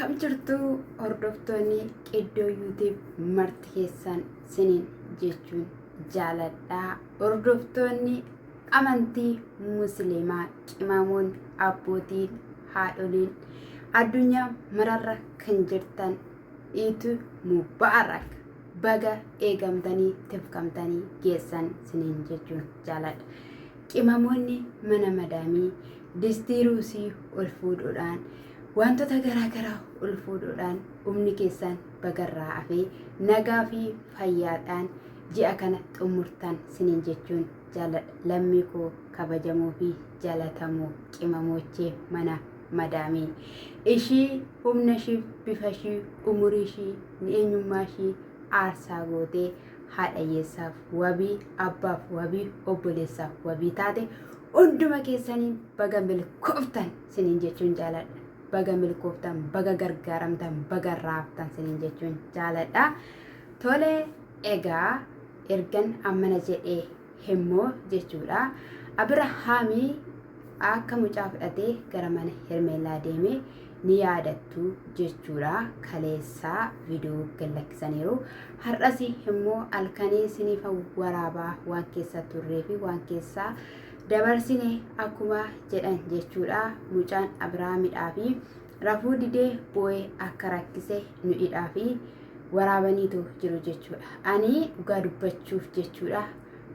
Akkam jirtu hordoftoonni Qiddoo YouTube marti keessan siniin jechuun jaaladha. Hordoftoonni amantii musliimaa qimamoon abbootiin haadholiin addunyaa mararra kan jirtan Iitu Mubaarak baga eegamtanii tifkamtanii geessan siniin jechuun jaaladha. Qimamoonni mana madaamii distii ruusii ol fuudhuudhaan wantoota garaa garaa ol fuudhuudhaan humni keessan bagarraa hafee nagaa fi fayyaadhaan ji'a kana xumurtan siniin jechuun jaaladha. Lammii koo kabajamoo fi jaalatamoo qimamoochee mana madaamii. Ishii humna ishiif bifa ishii umurii ishii eenyummaa ishii aarsaa gootee haadha hiyyeessaaf wabii, abbaaf wabii, obboleessaaf wabii taate hunduma keessaniin baga milkooftan siniin jechuun jaaladha. Baga milkooftan, baga gargaaramtan, baga raaftan siniin jechuun jaaladha. Tole egaa ergan ammana jedhee himmoo jechuudha. Abirahaamii akka mucaa fudhatee gara mana Hermeellaa deeme ni yaadattu jechuudha. Kaleessaa viidiyoo gad lakkisaniiru. Har'as immoo halkanii siniif waraabaa waan keessa turree fi waan keessa dabarsine akkuma jedhan jechuudha. Mucaan Abiraamidhaa fi rafuu didee boo'ee akka rakkise nu'idhaa fi waraabaniitu jiru jechuudha. Ani dhugaa dubbachuuf jechuudha.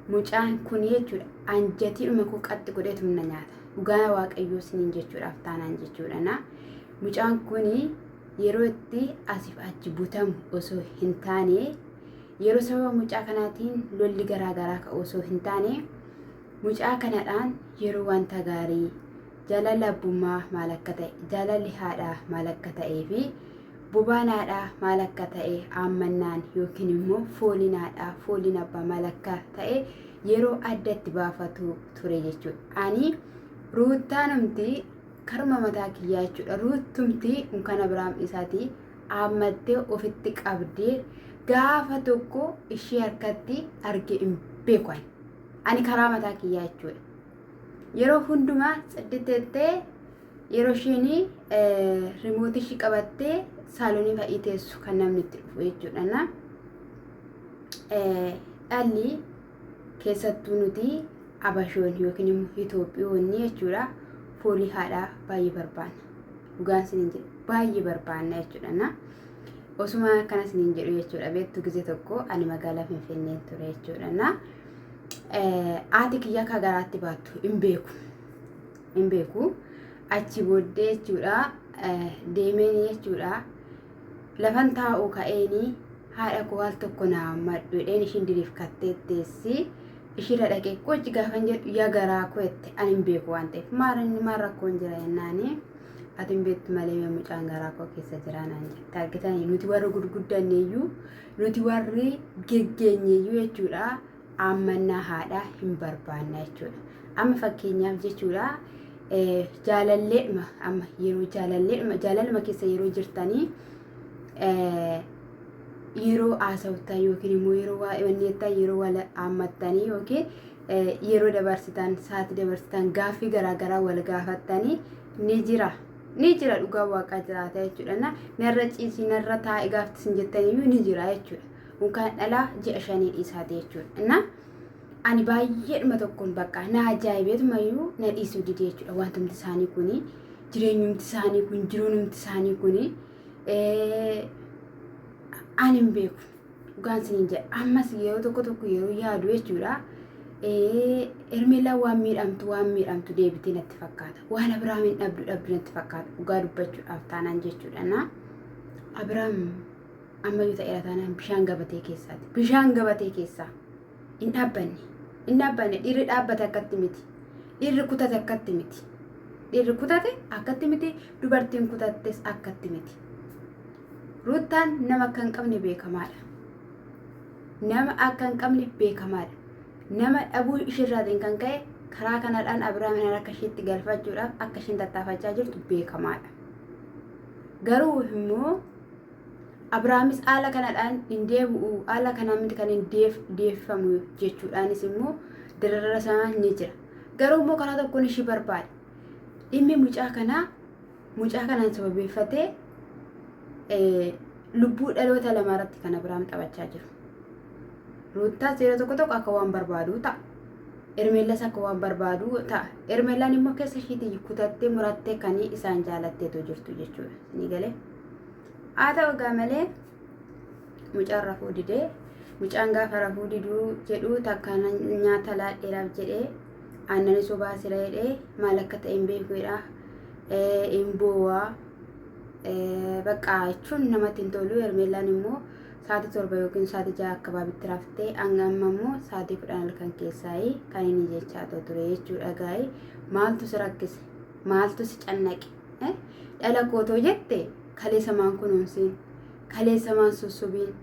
Mucaan kun jechuudha anjatiidhuma koo qaxxi godheetu na nyaata. Dhugaa waaqayyoo siniin jechuudhaaf taanaan jechuudha na. Mucaan kun yeroo itti asiif achi butamu osoo hin taane yeroo sababa mucaa kanaatiin lolli garaa garaa ka'u osoo hin taane mucaa kanadhaan yeroo wanta gaarii jaalala abbummaa maal akka ta'e jaalalli haadhaa maal akka ta'ee fi Bobaan haadhaa maal akka ta'e, aammannaan yookiin immoo fooliin haadhaa, fooliin abbaa maal akka ta'e yeroo adda itti baafatu ture jechuudha. Ani ruuttaanumti karuma mataa kiyyaa jechuudha. Ruuttumti kan Abiraam isaatii aammattee ofitti qabdee gaafa tokko ishee harkatti arge hin beeku ani. Ani karaa mataa kiyyaa jechuudha. Yeroo hundumaa tsidditettee Yeroo isheen rimootii ishii qabattee saalonii fa'ii teessu kan namni itti dhufu jechuudha. Na dhalli keessattuu nuti abashoon yookiin immoo Itoophiyoonni jechuudha foolii haadhaa baay'ee barbaanna. Dhugaan isiniin jedhu baay'ee barbaanna jechuudha. Na osuma akkana isiniin jedhu jechuudha beektu gizee tokko ani magaalaa Finfinneen ture jechuudha. Na haati kiyya akka garaatti baattu hin beeku. Hin beeku. Achi booddee jechuudha deemeen jechuudha lafan taa'u ka'eenii haadha koo al tokko naa madhu jedheen ishiin diriirfattee teessi ishiirra dhaqee qochi gaafan jedhu yaa garaa koo jette ani hin beeku waan ta'eef maal inni maal rakkoon jira jennaani ati hin beektu malee mee mucaan garaa koo keessa jira naan jette argitanii nuti warri gurguddanneeyyuu nuti warri geggeenyeeyyuu jechuudha aammannaa haadhaa hin barbaanna jechuudha. Amma fakkeenyaaf jechuudha jaalalleedhuma amma yeroo jaalalleedhuma jaalaluma keessa yeroo jirtanii yeroo haasawtan yookiin immoo yeroo waa wanneettan yeroo wal haammattanii yookiin yeroo dabarsitan sa'aatii dabarsitan gaaffii garaagaraa wal gaafattanii ni jira. Ni jira dhugaa waaqaa jiraata jechuudha. Narra ciisii narra taa'e gaafti isin jettaniyyuu ni jira jechuudha. Unkaan dhalaa ji'a shanii dhiisaati jechuudha. Na ani baay'eedhuma tokkoon bakka na ajaa'ibeetumayyuu na dhiisuu dide jechuudha. Wantumti isaanii kuni jireenyumti isaanii kun jiruunumti isaanii kuni ani hin beeku. Dhugaan isiniin jedha. Ammas yeroo tokko tokko yeroo yaadu jechuudha. Hermeellaan waan miidhamtu waan miidhamtu deebitee natti fakkaata. Waan Abiraamiin dhabdu dhabdu natti fakkaata. Dhugaa dubbachuudhaaf taanaan jechuudha. Na Abiraam ammayyuu ta'eera taanaan bishaan gabatee keessaati. Bishaan gabatee keessaa hin dhaabbanne. Hin dhaabbanne dhiirri dhaabbate akkatti miti. Dhiirri kutate akkatti miti. Dhiirri kutate akkatti miti. Dubartiin kutattes akkatti miti. Ruuttaan nama akka hin qabne beekamaadha. Nama akka hin qabne beekamaadha. Nama dhabuu isheerraatiin kan ka'e karaa kanadhaan Abiraamin harka isheetti galfachuudhaaf akka isheen tattaafachaa jirtu beekamaadha. Garuu immoo Abrahaamis haala kanadhaan hin deebi'u, haala kanaan miti kan hin deeffamu jechuudhaanis immoo dararara sanaa ni jira. Garuu immoo karaa tokkoon ishii barbaada. Dhimmi mucaa kanaa mucaa kanaan sababeeffatee Lubbuu dhaloota lamaa irratti kan Abiraam taphachaa jiru. Ruuttaas yeroo tokko tokko akka waan barbaaduu ta'a. Ermeellas akka waan barbaaduu ta'a. Ermeellaan immoo keessa ishiitii kutattee murattee kan isaan jaalatteetu jirtu jechuudha. Ni galee. Haa ta'u egaa malee mucaan rafuu didee mucaan gaafa rafuu diduu jedhuu takka nyaata laadheeraaf jedhee aannan sobaa sira jedhee maal akka ta'e hin beekuudha. Hin boowaa. Bakka jechuun namatti hin tolu. Hermeellaan immoo sa'aatii 7 yookiin sa'aatii 6 akkabaabitti raftee hanga amma immoo sa'aatii 10 halkan keessaayii kan inni jechaa ture jechuudha. Gaa'ee maaltu si rakkise? Maaltu si cannaqe? Dhala kootoo jette kaleessa maan kunuunsiin? Kaleessa maan sossobiin?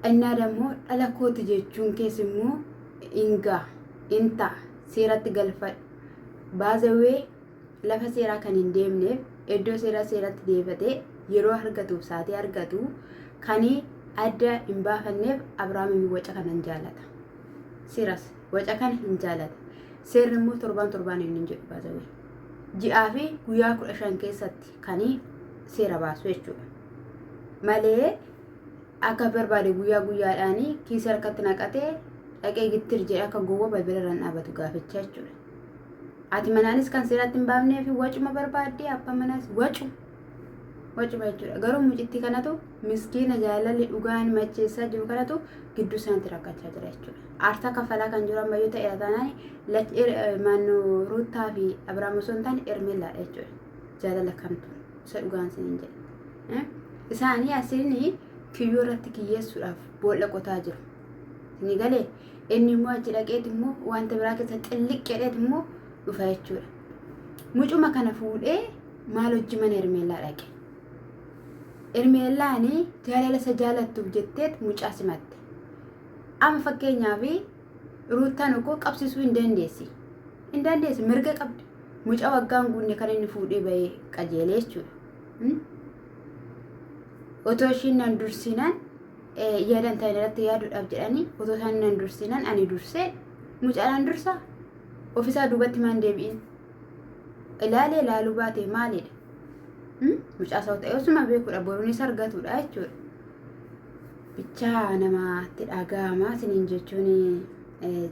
Innaa dammoo dhala kooti jechuun kees immoo hin ga'a, hin ta'a, seeratti galfadhu. Baazawee lafa seeraa kan hin deemneef iddoo seeraa seeratti deefatee yeroo argatuuf saatii argatu kan adda hin baafanneef Abiraam waca kana hin jaalata. Seeras waca kana hin jaalata. Seerri immoo torbaan torbaan hin jedhu baazawee. Ji'aa fi guyyaa 15 keessatti kan seera baasu jechuudha. Malee akka barbaade guyyaa guyyaadhaan kiisii harkatti naqatee dhaqee gittir jedhee akka gowwa balbala irraan dhaabatu gaafachaa jechuudha. Ati manaanis kan seeratti hin baafnee fi wacuma barbaaddee abbaa manaas wacuma. Wacuma jechuudha. Garuu mucittii kanatu miskiina jaalalli dhugaan macheessaa jiru kanatu gidduu isaaniitti rakkachaa jira jechuudha. Aarsaa kaffalaa kan jiru ammayyuu ta'eera taanaan maannoo Ruuttaa fi Abiraam osoo hin taane Ermeellaadha jechuudha. Jaalala kamtu isa dhugaan isiniin jedhe. Isaanii asiin kiyyoo irratti kiyyeessuudhaaf boolla qotaa jiru. Ni galee inni immoo achi dhaqeet immoo wanta biraa keessa xilliq jedheet immoo dhufa jechuudha. Mucuma kana fuudhee maal hojii mana Hermeellaa dhaqe. Hermeellaan jaalala isa jaalattuuf jetteet mucaa simatte. Amma fakkeenyaaf Ruuttaan ukkoo qabsiisuu hin dandeessi. Hin dandeessi mirga qabdi. Mucaa waggaan guunne kan inni fuudhee bahee qajeelee jechuudha. Otoo ishiin nan dursinaan yaadan ta'an irratti yaaduudhaaf jedhanii otoo isaan nan dursinaan ani dursee mucaadhaan dursa ofisaa duubatti maan deebi'in ilaalee ilaaluu baate maalidha? Mucaa isaa ta'e osuma beekuudha boruunis argatudha jechuudha. Bichaa namaatti dhaga'ama isiniin jechuun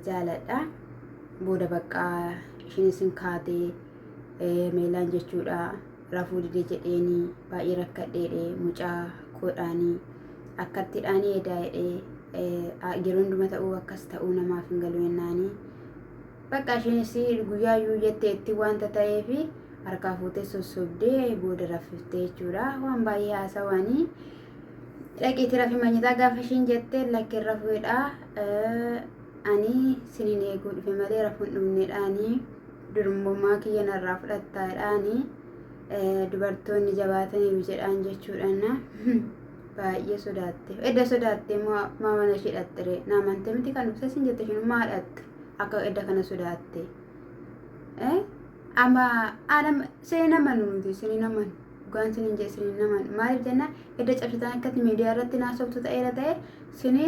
jaaladha. Booda baqqaa ishiin isin kaatee meelaan jechuudha. Rafuu dide jedheeni baay'ee rakkadheedhe mucaa koodhaanii akkattidhaanii edaa jedhee yeroo hunduma ta'uu akkas ta'uu namaaf hin galu jennaanii bakka isheenis guyyaa iyyuu jetteetti wanta ta'eef harkaa fuutee sossobdee booda raffiftee jechuudha waan baay'ee haasawanii dhaqiitii rafi manyitaa gaafa ishiin jettee lakki rafuudha ani sinin eeguu dhufe malee rafuun dhumneedhaanii durbummaa kiyya narraa fudhattaadhaani dubartoonni jabaataniiru jedhaan jechuudhaan baay'ee sodaatte. Edda sodaatte immoo maa mana ishee dhaxxire na amantee miti kan dhufte sin jette isheen maa dhaxxe akka edda kana sodaatte. Amma ana sinin amanu nuti sinin amanu dhugaan sinin jee sinin amanu maaliif jenna edda cabsitan akkatti miidiyaa irratti naasoftu ta'eera ta'e sini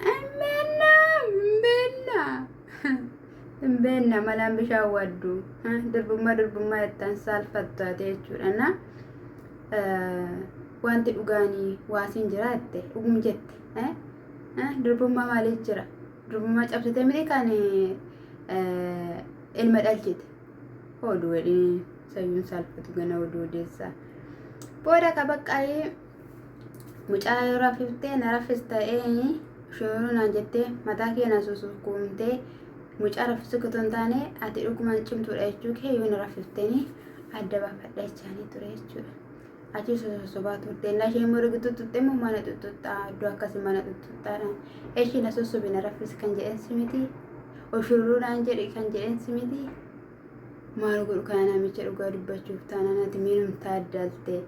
hin beennaa hin beennaa malaan bishaan waddu durbummaa durbummaa jettan saalfattu ati jechuudha na wanti dhugaanii waasiin jira jette dhugum jette durbummaa maaliif jira durbummaa cabsite miti kan ilma dhalchite oduu wedhii sayyuun saalfatu gana oduu odeessaa booda ka baqqaayee Mucaa yoo rafiftee na raffista ee shururuu naan jettee mataa kee na susukuumtee mucaa raffisuu otoo hin taane ati dhugumaan cimtuudha jechuu kee yoo na raffifteenii adda baafadha jechaanii ture jechuudha. Achi sossobaa turte innaa isheen immoo erga tuttuqxe immoo mana tuttuqxaa iddoo akkasii mana tuttuqxaadhaan ishee na sossobi na raffisi kan jedhan si miti oshururuu naan jedhi kan jedhan si miti maal godhu kana namicha dhugaa dubbachuuf taanaan ati miinumtaa addalte.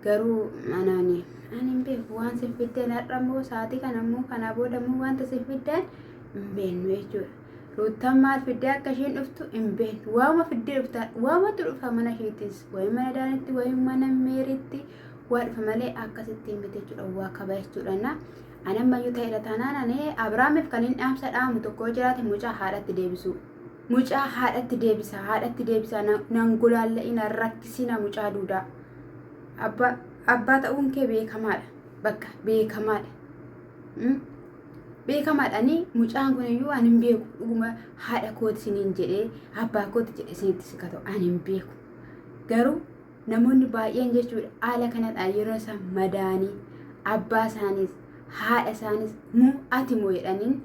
Garuu anaani ani hin beeku waan sin fiddeen har'a immoo sa'aatii kana immoo kanaa booda immoo wanta sin fiddeen hin beeknu jechuudha. Ruuttaan maal fiddee akka isheen dhuftu hin beeknu. Waama fiddee dhufta waamatu dhufa mana isheettis wayii mana daanitti wayii mana meeritti waa dhufa malee akkasitti hin miti jechuudha waa kaba jechuudha. Na ani ammayyuu ta'eera taanaan ani Abiraamiif kan hin dhaamsa dhaamu tokko yoo jiraate mucaa haadhatti deebisuu. Mucaa haadhatti deebisa haadhatti deebisa nan gulaalla'ina rakkisina mucaa duudaa. Abbaa ta'uun kee beekamaadha. Bakka beekamaadha. Beekamaadha. Ani mucaan kun iyyuu ani hin beeku. Dhuguma haadha kooti isiniin jedhee abbaa kooti jedhee isinitti si kata'u ani hin beeku. Garuu namoonni baay'een jechuudha haala kanadhaan yeroo isaan madaanii abbaa isaaniis haadha isaaniis muu ati moo jedhaniin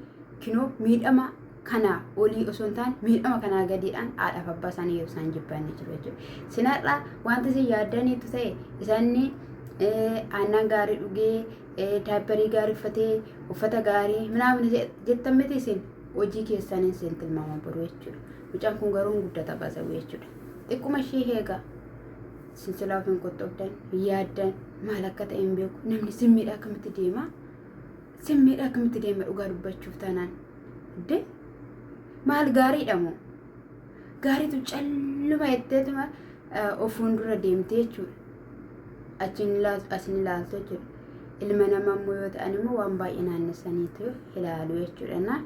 kinoo miidhama kanaa olii osoo hin taane miidhama kanaa gadiidhaan haadhaaf abbaa isaanii yeroo isaan jibban ni jiru jechuudha. Sinarraa wanti isin yaaddaniitu ta'e isaanni aannan gaarii dhugee daayipparii gaarii uffatee uffata gaarii minaamin jettan miti isin hojii keessaniin isin tilmaama boru jechuudha. Mucaan kun garuu hin guddata baasawuu jechuudha. Xiqquma ishii heegaa. Isin silaa of hin qoxxobdan hin yaaddan maal akka ta'e hin beeku namni simmiidha akkamitti deema simmiidha akkamitti deema dhugaa dubbachuuf taanaan de maal gaariidha moo gaariitu calluma jetteetuma of fuuldura deemte jechuudha. Achiin ilaaltu asin ilaaltu jechuudha. Ilma namaa immoo yoo ta'an immoo waan baay'ee naannessaniitu ilaalu jechuudha. Na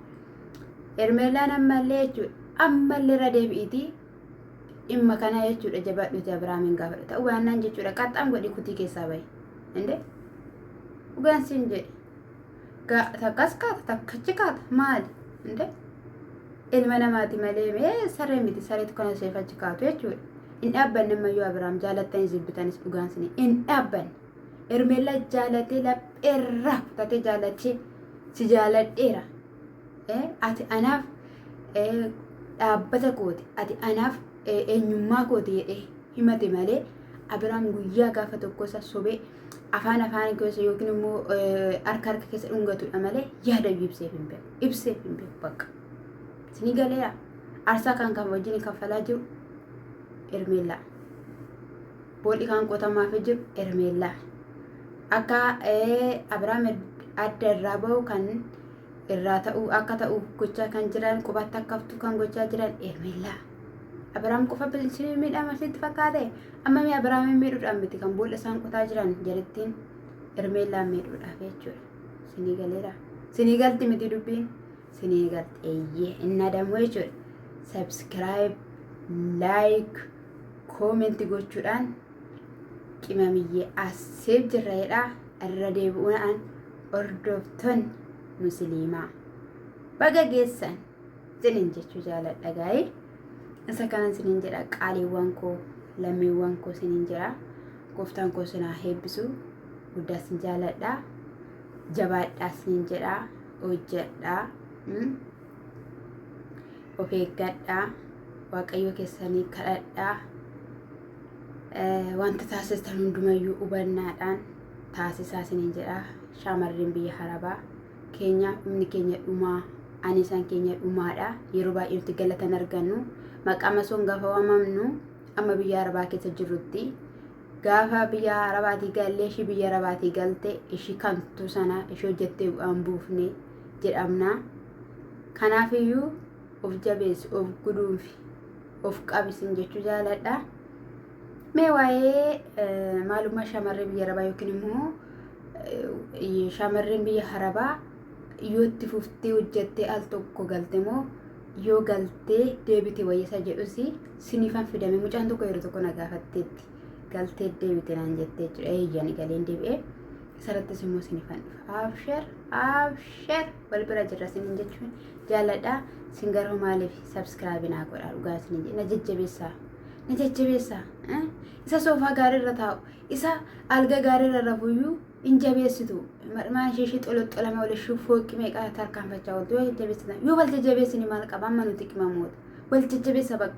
Hermeellaan ammallee jechuudha ammallee irra deebi'iitii dhimma kana jechuudha jabaadhuuti Abiraamiin gaafadhu. Ta'uu baannaan jechuudha qaxxaam godhi kutii keessaa bahi. Inde dhugaan siin jedhe. Takkas kaata takkachi kaata maali? Inde ilma namaati malee mee saree miti sareetu kana seefachi kaatu jechuudha. Hin dhaabbanne ammayyuu Abiraam jaalattanis jibbitanis dhugaan siin hin dhaabbanne. Hermeellaa jaalatee lapheerraa kutatee jaalatee si jaaladheera. Ati anaaf dhaabbata kooti ati anaaf eenyummaa kooti jedhee himate malee Abiraam guyyaa gaafa tokko isa sobee afaan afaan keessa yookiin immoo harka harka keessa dhungatudha malee yaada ibseef hin beeku. Ibseef hin beeku bakka. Isinii galeera. Aarsaa kan kan wajjin kaffalaa jiru Hermeellaa. Bool'i kan qotamaafii jiru Hermeellaa. Akka Abiraam adda irraa bahu kan irraa ta'uu akka ta'u gochaa kan jiran qubatti akka haftu kan gochaa jiran Hermeellaa. Abiraam qofa isin miidhama sitti fakkaate amma mee Abiraamiin miidhuudhaan miti kan boolla isaan qotaa jiran jarittiin Hermeellaa miidhuudhaaf jechuudha. Sinii galeera. Sinii galti miti dubbiin. Sinii galti eeyyee inni adamu jechuudha. Subscribe, like, comment gochuudhaan qimamiyyee aseef jirra jedha irra deebi'uudhaan hordoftoonni musliimaa baga geessan isiniin jechuu jaaladha gaa'ee isa kana isiniin jedha qaaliiwwan koo lammiiwwan koo isiniin jedha gooftaan koo isin haa eebbisu guddaa isin jaaladha jabaadhaa isiniin jedha hojjedhaa of eeggadhaa waaqayyo keessanii kadhadhaa wanta taasistan hundumayyuu hubannaadhaan taasisaa isiniin jedha shaamarreen biyya harabaa keenya humni keenya dhumaa ani isaan keenya dhumaadha yeroo baay'ee nuti galatan argannu maqaa masoon gaafa waamamnu amma biyya arabaa keessa jirrutti gaafa biyya arabaatii gallee ishii biyya arabaatii galte ishii kamtu sana ishii hojjettee bu'aan buufne jedhamna kanaafiyyuu of jabeessi of guduunfi of qabisin jechuu jaaladha. Mee waa'ee maalummaa shamarree biyya arabaa yookiin immoo shamarreen biyya arabaa yoo itti fuftee hojjettee al tokko galte moo yoo galtee deebite wayyasa jedhus sinifan fidame mucaan tokko yeroo tokko na gaafatteetti galtee deebite naan jettee jechuudha eeyyani galeen deebi'ee isarrattis immoo sinifan dhufa absher absher wal bira jirra sinin jechuun jaalladha sin garuu maaliif sabskraabii naa godhaa dhugaa sinin jedhe na jajjabeessaa na jajjabeessaa isa soofaa gaarii irra taa'u isa alga gaarii irra rafuyyuu hin jabeessitu marmaan ishee ishee xoloxolama wal ishee fooqi meeqa tarkaanfachaa ooltu yoo jajjabeessitan yoo wal jajjabeessini maal qaba amma nuti qimamoota wal jajjabeessa bakka.